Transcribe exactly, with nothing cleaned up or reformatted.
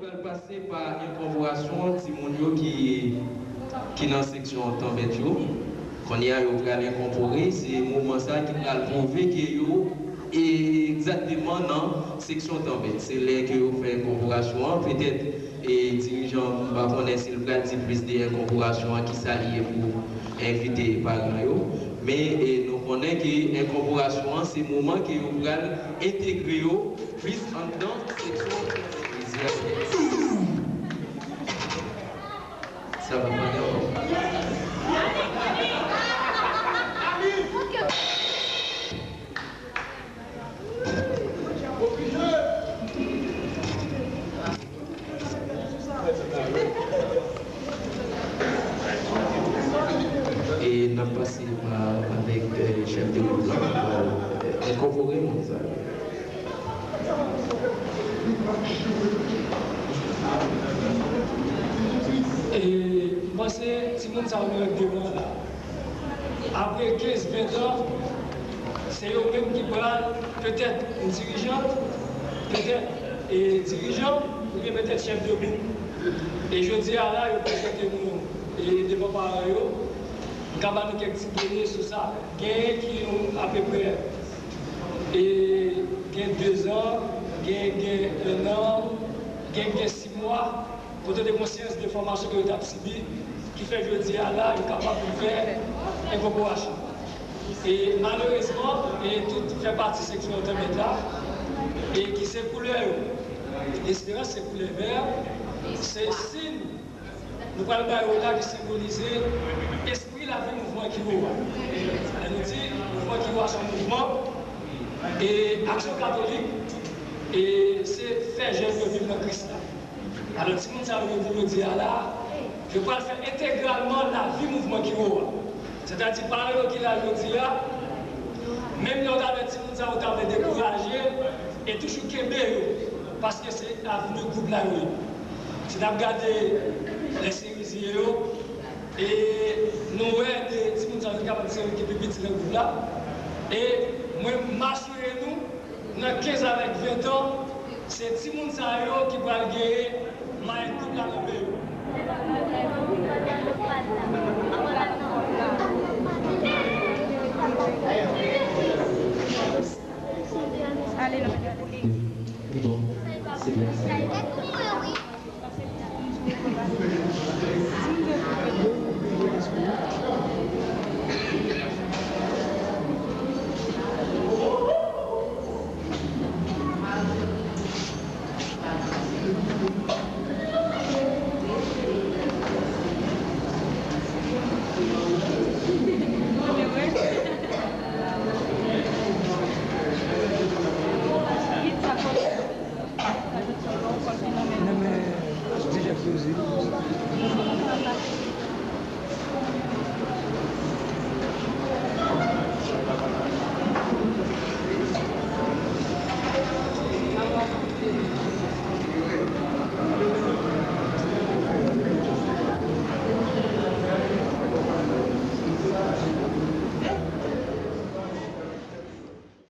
Pral pase pa enkòporasyon timoun yo ki, ki nan seksyon tanbèt yo. Kounye a, yo pral enkòpore. Se moman sa ki pral pwouve ke yo egzakteman nan seksyon tanbèt. Se lè ke yo fè enkòporasyon an, petèt, e dirijan, m pa konnen si l pral di plis de enkòporasyon an, kisa li ye pou envite paran yo. Men, e, nou konnen ke enkòporasyon an, se moman ke yo pral entegre yo plis anndan seksyon eklezyastik. Sa va pa ankò. E n ap pase pa avèk, eh, chèf de gwoup la, pou, eh, enkòpore moun sa yo. E m panse timoun sa yo nou mete devan la. Apre kenz, ven tan, se yo menm ki pral, petèt, yon dirijan, petèt, e, dirijan, oubyen petèt chèf de gwoup. E jodi a la, yo prezante nou, e, devan paran yo. M ka ba nou kèk ti done sou sa. Gen ki yon apeprè, e, gen dezan, gen, gen ennan, gen, gen sis mwa. Kote de konsyans de fòmasyon ke yo t ap sibi, ki fè jodi a la, yo kapab vin fè enkòporasyon. E malerezman, e tout fè pati seksyon entèmèd la, e ki se koulè yo. Esperans se koulè vè, se siy nou pral ba yo la ki senbolize espri lavi mouvman Kiwo a. Lè nou di mouvman Kiwo a se yon mouvman, e aksyon katolik, e se fè jèn yo viv nan Kris la. Alò, timoun sa yo vin jodi a la, yo pral fè entegralman lavi mouvman Kiwo a. Sètadi, paran yo ki la jodi a, menm lè w ta wè timoun sa yo ta vle dekouraje, e toujou kenbe yo, paske se avni gwoup la yo ye. Si n ap gade lè Serizi yo, e nou wè de timoun sa yo ki kapab se yo ki pi piti nan gwoup la, e mwen m asire nou, nan kenz avèk ven tan, se timoun sa yo ki pral genyen mayèt gwoup la nan men yo.